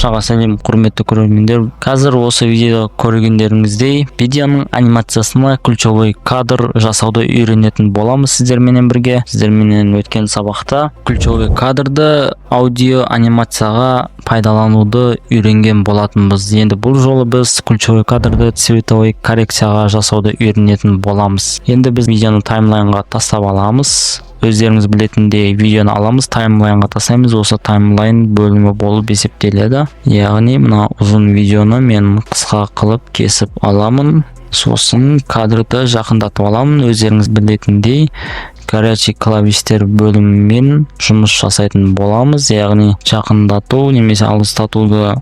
Баршаға сәлем, құрметті көрермендер! Қазір осы видеода көргендеріңіздей, видеоның анимациясына ключевой кадр жасауды үйренетін боламыз сіздерменен бірге. Сіздерменен өткен сабақта ключевой кадрды аудио анимацияға пайдалануды үйренген болатынбыз. Енді бұл жолы біз ключевой кадрды цветовой коррекцияға жасауды үйренетін боламыз. Енді біз видеоны таймлайнға тастап аламыз. Өздеріңіз білетіндей, видеоны аламыз, таймлайнға тастаймыз. Осы таймлайн бөлімі болып есептеледі. Яғни мына ұзын видеоны мен қысқа қылып кесіп аламын, сосын кадрды жақындатып аламын. Өздеріңіз білетіндей, горячий клавиштер бөлімімен жұмыс жасайтын боламыз. Яғни жақындату немесе алыстатуды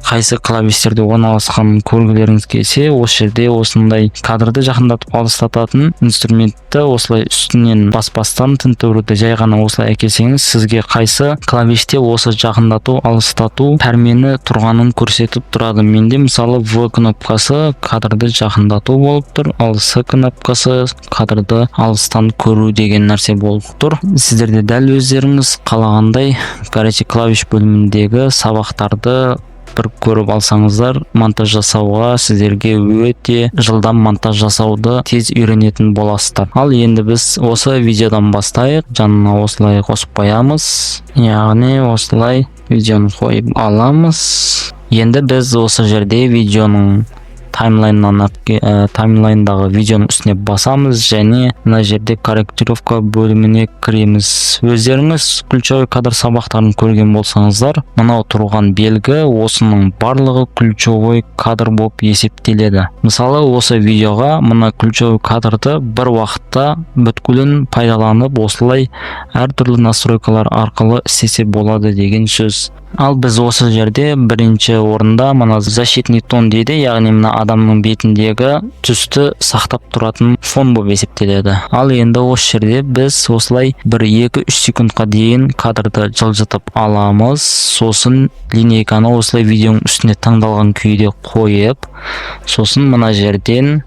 қайсы клавиштерде орналасқанын көргілеріңіз келсе, осы жерде осындай кадрды жақындатып, алыстататын инструментті осылай үстінен баспастан, тінтуірді жай ғана осылай әкелсеңіз, сізге қайсы клавиште осы жақындату, алыстату пәрмені тұрғанын көрсетіп тұрады. Менде, мысалы, В кнопкасы кадрды жақындату болып тұр, ал С кнопкасы кадрды алыстан көру деген нәрсе болып тұр. Сіздер де дәл өздеріңіз қалағандай горячий клавиш бөліміндегі сабақтарды бір көріп алсаңыздар, монтаж жасауға сіздерге өте жылдам, монтаж жасауды тез үйренетін боласыздар. Ал енді біз осы видеодан бастайық. Жанына осылай қосып қоямыз, яғни осылай видеоны қойып аламыз. Енді біз осы жерде видеоның таймлайннан, таймлайндағы видеоның үстіне басамыз және мына жерде корректировка бөліміне кіреміз. Өздеріңіз ключевой кадр сабақтарын көрген болсаңыздар, мынау тұрған белгі, осының барлығы ключевой кадр болып есептеледі. Мысалы, осы видеоға мына ключевой кадрды бір уақытта бүткілін пайдаланып, осылай әртүрлі настройкалар арқылы істесе болады деген сөз. Ал біз осы жерде бірінші орында мына защитный тон дейді, яғни мына адамның бетіндегі түсті сақтап тұратын фон болып есептеледі. Ал енді осы жерде біз осылай бір, екі, 3 секундқа дейін кадрды жылжытып аламыз. Сосын линейканы осылай видеоның үстіне таңдалған күйде қойып, сосын мына жерден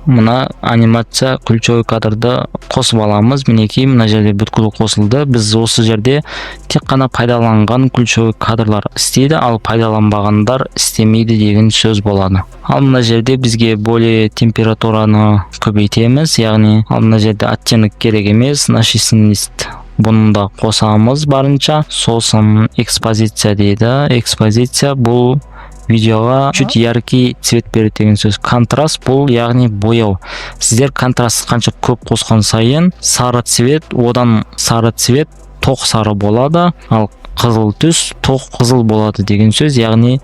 мына анимация ключевой кадрды қосып аламыз. Мінекей, мына жерде бүткіл қосылды. Біз осы жерде тек қана пайдаланған ключевой кадрлар істейді, ал пайдаланбағандар істемейді деген сөз болады. Ал мына жерде бізге более температураны көбейтеміз, яғни ал мына жерде оттенок керек емес, насыщенность, бұны да қосамыз барынша. Сосын экспозиция дейді. Экспозиция бұл видеоға чуть яркий цвет береді деген сөз. Контраст бұл яғни бояу. Сіздер контраст қанша көп қосқан сайын, сары цвет одан сары цвет тоқ сары болады, ал қызыл түс тоқ қызыл болады деген сөз. Яғни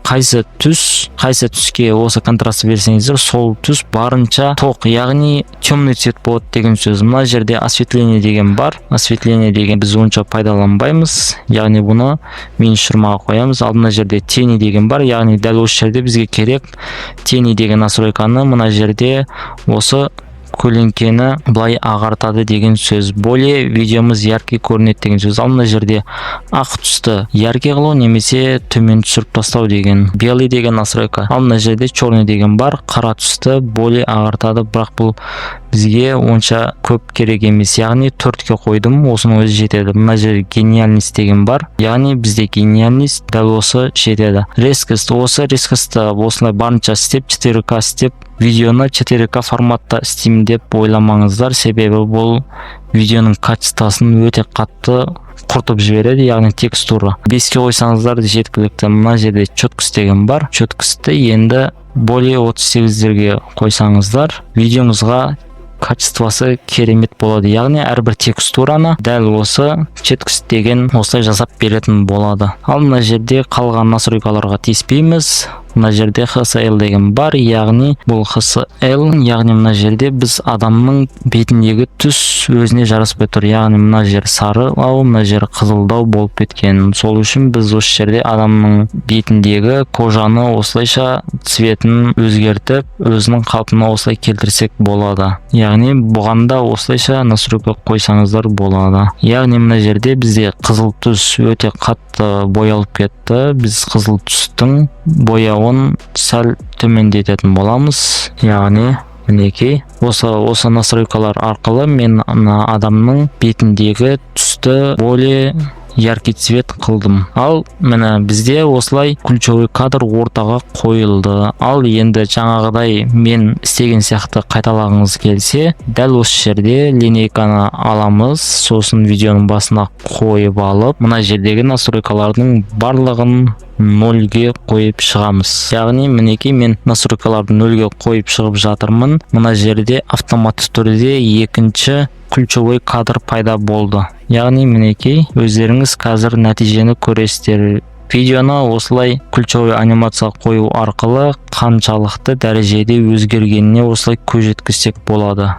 қайсы түс, қайсы түске осы контраст берсеңіздер, сол түс барынша тоқ, яғни темный цвет болады деген сөз. Мына жерде осветление деген бар. Осветление деген біз онша пайдаланбаймыз, яғни бұны минус 20-ға қоямыз. Ал мына жерде тени деген бар, яғни дәл осы жерде бізге керек тени деген настройканы. Мына жерде осы көлеңкені былай ағартады деген сөз, более видеомыз яркий көрінеді деген сөз. Ал мына жерде ақ түсті яркий қылу немесе төмен түсіріп тастау деген белый деген настройка. Ал мына жерде черный деген бар, қара түсті более ағартады, бірақ бұл бізге онша көп керек емес, яғни 4-ке қойдым, осының өзі жетеді. Мына жерде гениальность деген бар, яғни бізде гениальность дәл осы жетеді. Резкость, осы резкостьті осылай барынша істеп, 4К істеп, видеоны 4К форматта істеймін деп ойламаңыздар, себебі бұл видеоның качествосын өте қатты құртып жібереді, яғни текстура. 5-ке қойсаңыздар жеткілікті. Мына жерде четкость деген бар. Четкостьті енді более 38-дерге қойсаңыздар, видеоңызға качествосы керемет болады, яғни әрбір текстураны дәл осы четкость деген осылай жасап беретін болады. Ал мына жерде қалған настройкаларға тиіспейміз. Мына жерде HSL деген бар, яғни бұл HSL, яғни мына жерде біз адамның бетіндегі түс өзіне жараспай тұр, яғни мына жер сарылау, мына жер қызылдау болып кеткен. Сол үшін біз осы жерде адамның бетіндегі кожаны осылайша цветін өзгертіп, өзінің қалпына осылай келтірсек болады. Яғни бұған да осылайша настройка қойсаңыздар болады. Яғни мына жерде бізде қызыл түс өте қатты боялып кетті. Біз қызыл түстің бояуын сәл төмендететін боламыз. Яғни мінекей, осы настройкалар арқылы мен мына адамның бетіндегі түсті более Яркий цвет қылдым. Ал міне, бізде осылай ключевой кадр ортаға қойылды. Ал енді жаңағыдай мен істеген сияқты қайталағыңыз келсе, дәл осы жерде линейканы аламыз, сосын видеоның басына қойып алып, мына жердегі настройкалардың барлығын нөлге қойып шығамыз. Яғни, мінекей, мен настройкаларды нөлге қойып шығып жатырмын. Мына жерде автоматты түрде екінші ключевой кадр пайда болды. Яғни, мінекей, өздеріңіз қазір нәтижені көресіздер. Видеоны осылай ключевой анимация қою арқылы қаншалықты дәрежеде өзгергеніне осылай көз жеткізсек болады.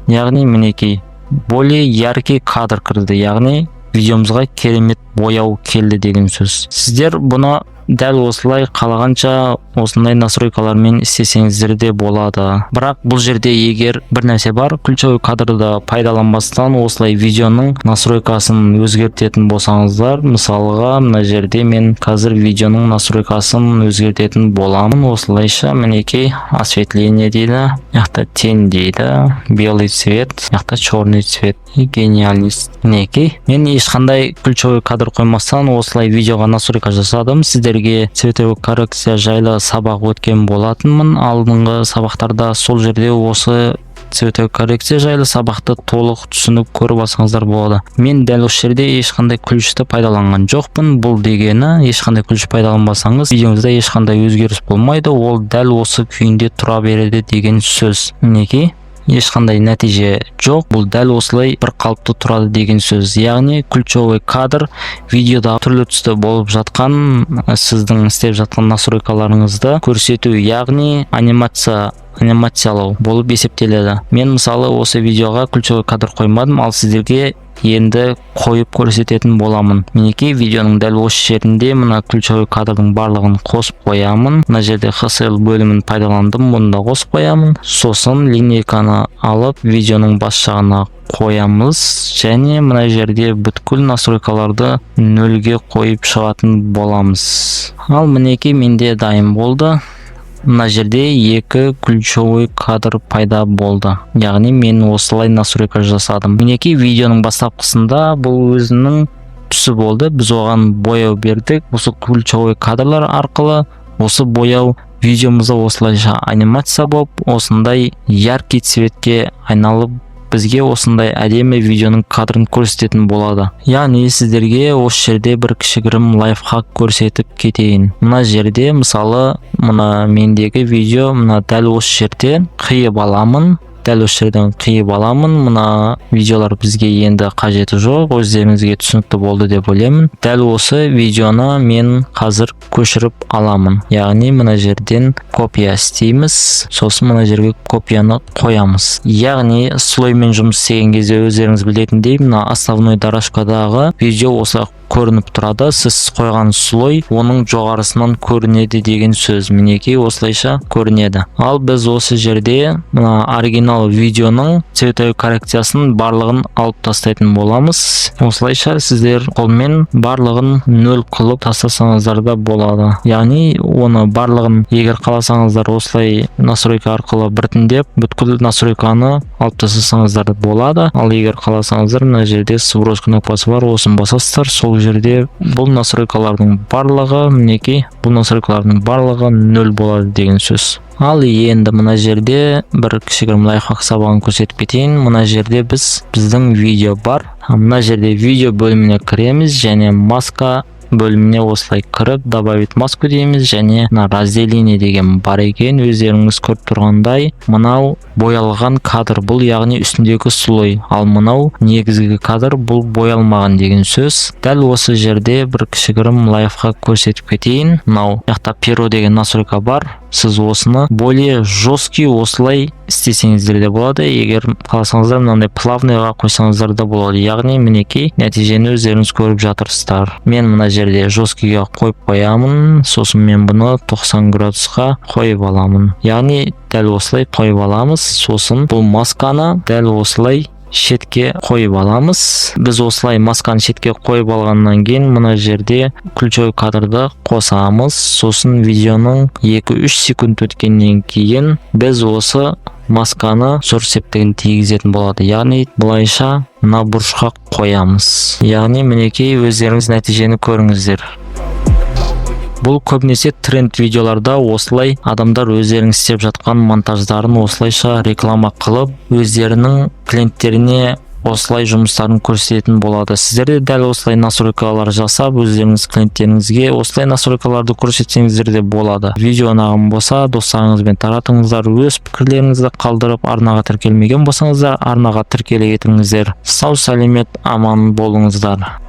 Яғни, мінекей, более яркий кадр кірді, яғни видеомызға керемет бояу келді деген сөз. Сіздер бұны дәл осылай қалағанша осындай настройкалармен істесеңіздер де болады. Бірақ бұл жерде егер бір нәрсе бар: ключевой кадрды пайдаланбастан осылай видеоның настройкасын өзгертетін болсаңыздар, мысалға, мына жерде мен қазір видеоның настройкасын өзгертетін боламын. Осылайша, мінекей, осветление дейді, мына жақта тень дейді, белый цвет, мына жақта черный цвет и гениальность. Мінекей, мен ешқандай ключевой кадр қоймастан осылай видеоға настройка жасадым. Сіздерге цветовой коррекция жайлы сабақ өткен болатынмын алдыңғы сабақтарда. Сол жерде осы цветовой коррекция жайлы сабақты толық түсініп, көріп алсаңыздар болады. Мен дәл осы жерде ешқандай ключті пайдаланған жоқпын. Бұл дегені, ешқандай ключ пайдаланбасаңыз, видеоңызда ешқандай өзгеріс болмайды, ол дәл осы күйінде тұра береді деген сөз. Мінекей, ешқандай нәтиже жоқ, бұл дәл осылай бір қалыпты тұрады деген сөз. Яғни ключевой кадр видеода түрлі түсті болып жатқан сіздің істеп жатқан настройкаларыңызды көрсету, яғни анимация, анимациялау болып есептеледі. Мен, мысалы, осы видеоға ключевой кадр қоймадым, ал сіздерге енді қойып көрсететін боламын. Мінекей, видеоның дәл осы жерінде мына ключевой кадрдың барлығын қосып қоямын. Мына жерде HSL бөлімін пайдаландым, бұны да қосып қоямын. Сосын линейканы алып, видеоның бас жағына қоямыз және мына жерде бүткіл настройкаларды нөлге қойып шығатын боламыз. Ал мінекей, менде дайын болды. Мына жерде екі ключевой кадр пайда болды, яғни мен осылай настройка жасадым. Мінекей, видеоның бастапқысында бұл өзінің түсі болды, біз оған бояу бердік осы ключевой кадрлар арқылы. Осы бояу видеомызда осылайша анимация болып, осындай яркий цветке айналып, бізге осындай әдемі видеоның кадрын көрсететін болады. Яғни сіздерге осы жерде бір кішігірім лайфхак көрсетіп кетейін. Мына жерде, мысалы, мына мендегі видео, мына дәл осы жерде қиып аламын, дәл осы жерден қиып аламын. Мына видеолар бізге енді қажеті жоқ, өздеріңізге түсінікті болды деп ойлаймын. Дәл осы видеоны мен қазір көшіріп аламын, яғни мына жерден копия істейміз, сосын мына жерге копияны қоямыз. Яғни слоймен жұмыс істеген кезде, өздеріңіз білетіндей, мына основной дорожкадағы видео осылай көрініп тұрады, сіз қойған слой оның жоғарысынан көрінеді деген сөз. Мінекей, осылайша көрінеді. Ал біз осы жерде мына оригинал видеоның цветовой коррекциясын барлығын алып тастайтын боламыз. Осылайша сіздер қолмен барлығын нөл қылып тастасаңыздар да болады. Яғни оны барлығын, егер қаласаңыздар, осылай настройка арқылы біртіндеп бүткіл настройканы алып тастасаңыздар болады. Ал егер қаласаңыздар, мына жерде сброс кнопкасы бар, осыны басасыздар. Сол жерде бұл настройкалардың барлығы, мінекей, бұл настройкалардың барлығы нөл болады деген сөз. Ал енді мына жерде бір кішігірім лайфхак сабағын көрсетіп кетейін. Мына жерде біздің видео бар. Мына жерде видео бөліміне кіреміз және маска бөліміне осылай кіріп, добавить маску дейміз және мына разделение деген бар екен. Өздеріңіз көріп тұрғандай, мынау боялған кадр, бұл яғни үстіндегі слой, ал мынау негізгі кадр, бұл боялмаған деген сөз. Дәл осы жерде бір кішігірім лайфхак көрсетіп кетейін. Мынау жақта перо деген настройка бар. Сіз осыны более жесткий осылай істесеңіздер де болады, егер қаласаңыздар, мынандай плавныйға қойсаңыздар да болады. Яғни, мінекей, нәтижені өздеріңіз көріп жатырсыздар. Мен мына жерде жесткийге қойып қоямын, сосын мен бұны 90 градусқа қойып аламын. Яғни дәл осылай қойып аламыз, сосын бұл масканы дәл осылай шетке қойып аламыз. Біз осылай масканы шетке қойып алғаннан кейін, мына жерде ключевой кадрды қосамыз. Сосын видеоның 2-3 секунд өткеннен кейін біз осы Масканы зор септігін тигізетін болады, яғни былайша мына бұрышқа қоямыз. Яғни, мінекей, өздеріңіз нәтижені көріңіздер. Бұл көбінесе тренд видеоларда осылай адамдар өздерінің істеп жатқан монтаждарын осылайша реклама қылып, өздерінің клиенттеріне осылай жұмыстарын көрсететін болады. Сіздер де дәл осылай настройкалар жасап, өздеріңіз клиенттеріңізге осылай настройкаларды көрсетсеңіздер де болады. Видео ұнаған болса, достарыңызбен таратыңыздар, өз пікірлеріңізді қалдырып, арнаға тіркелмеген болсаңыздар, арнаға тіркеле кетіңіздер. Сау сәлемет, аман болыңыздар.